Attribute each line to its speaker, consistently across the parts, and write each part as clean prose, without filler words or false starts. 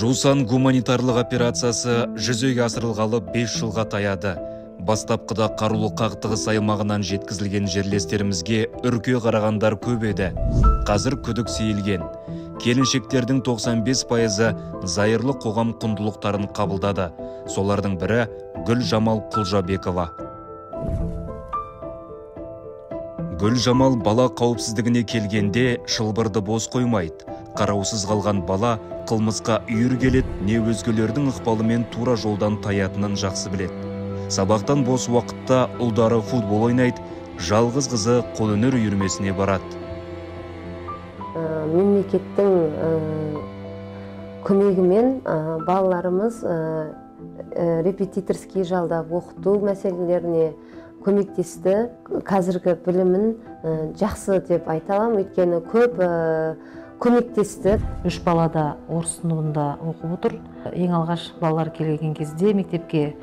Speaker 1: Жусан гуманитарлық операциясы жүзеге асырылғалы 5 жылға таяды. Бастапқыда қарулы қақтығыс аймағынан жеткізілген жерлестерімізге үрке қарағандар көп еді. Қазір күдік сейілген. Келіншектердің 95%-ы зайырлы қоғам құндылықтарын қабылдады. Солардың бірі Гүлжамал Құлжабекова. Гүлжамал бала қауіпсіздігіне келгенде шылбырды бос қоймайды. Қараусыз қалған бала қылмысқа үйір келеді, не өзгелердің ықпалымен тура жолдан таятынын жақсы біледі. Сабақтан бос уақытта ұлдары футбол ойнайды, жалғыз қызы қолөнер үйірмесіне барады.
Speaker 2: Мемлекеттің көмегімен балаларымыз репетиторский жалдап оқыту мәселелеріне көмектесті. Қазіргі білімін жақсы деп айта аламын, өйткені көп көмектесті.
Speaker 3: 3 бала да орыс сыныбында оқып отыр. Ең алғаш балалар келген кезде мектепке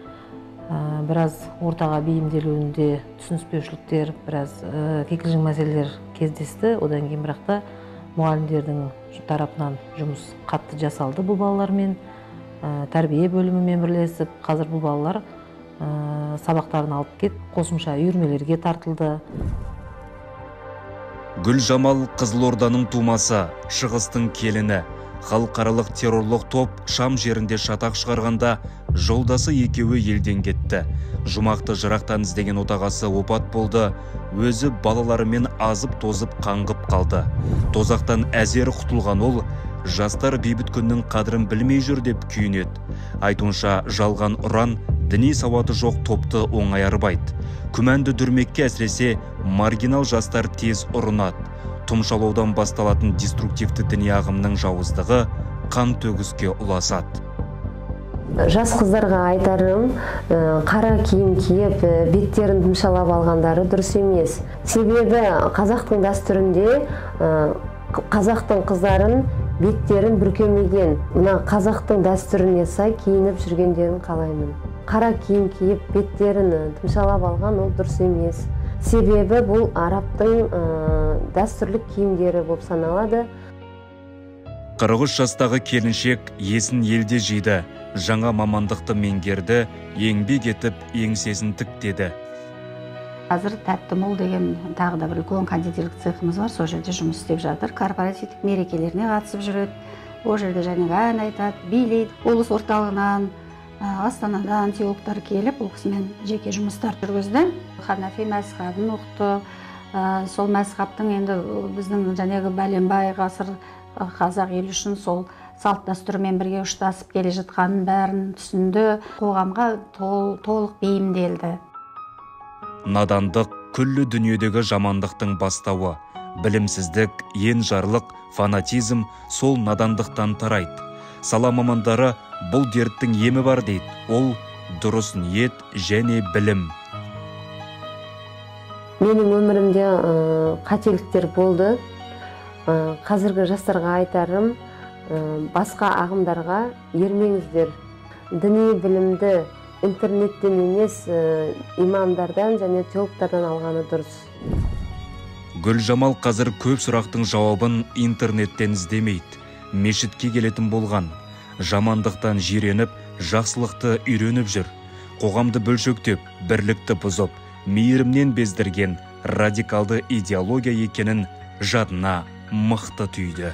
Speaker 3: біраз ортаға бейімделуінде түсініспеушіліктер, біраз кикілжің мәселелер кездесті. Одан кейін бірақ та мұғалімдердің тарапынан жұмыс қатты жасалды бұл балалармен, тәрбие бөлімімен бірлесіп. Қазір бұл балалар сабақтарын алып кет, қосымша үйірмелерге тартылды.
Speaker 1: Гүлжамал Қызылорданың тумасы, Шығыстың келіні. Халықаралық террорлық топ Шам жерінде шатақ шығарғанда жолдасы екеуі елден кетті. Жұмақты жырақтан іздеген отағасы опат болды, өзі балаларымен азып-тозып қаңғып қалды. Тозақтан әзер құтылған ол, жастар бейбіт күннің қадірін білмей жүр деп күйінеді. Айтуынша, жалған ұран діни сауаты жоқ топты оңай арбайды. Күмәнді дүрмекке әсіресе маргинал жастар тез ұрынады. Тұмшалаудан басталатын деструктивті діни ағымның жауыздығы қан төгіске ұласады.
Speaker 2: Жас қыздарға айтарым, қара киім киіп, беттерін тұмшалап алғандары дұрыс емес. Себебі қазақтың дәстүрінде қазақтың қыздарын беттерін бүркемеген. Мына қазақтың дәстүріне сай киініп жүргендерін қалаймын. Қара киім киіп, беттерін тұмшалап алған ол дұрыс емес. Себебі бұл арабтың дәстүрлік киімдері болып саналады.
Speaker 1: 43 жастағы келіншек есін елде жиды, жаңа мамандықты меңгерді, еңбек етіп еңсесін тіктеді.
Speaker 4: Қазір Тәтті мол деген тағы да бір үлкен кондитерлік цехымыз бар, сол жерде жұмыс істеп жатыр. Корпоративтік мерекелеріне қатысып жүреді. Ол жерде және ән айтады, билейді. Облыс орталығынан, Астанадан теологтар келіп, ол кісімен жеке жұмыстар жүргізді. Ханафи мәзһабын оқытты. Сол мәзһабтың енді біздің жәнегі бәленбай ғасыр қазақ елі үшін сол салт дәстүрмен бірге ұштасып келе жатқанын бәрін түсінді. Қоғамға толық бейімделді.
Speaker 1: Надандық күллі дүниедегі жамандықтың бастауы. Білімсіздік, енжарлық, фанатизм сол надандықтан тарайды. Сала мамандары бұл дерттің емі бар дейді. Ол дұрыс ниет және білім.
Speaker 2: Менің өмірімде қателіктер болды. Қазіргі жастарға айтарым, басқа ағымдарға ермеңіздер. Діни білімді интернеттен емес, имамдардан және теологтардан алғаны дұрыс.
Speaker 1: Гүлжамал қазір көп сұрақтың жауабын интернеттен іздемейді. Мешітке келетін болған. Жамандықтан жиреніп, жақсылықты үйреніп жүр. Қоғамды бөлшектеп, бірлікті бұзып, мейірімнен бездірген радикалды идеология екенін жадына мықты түйді.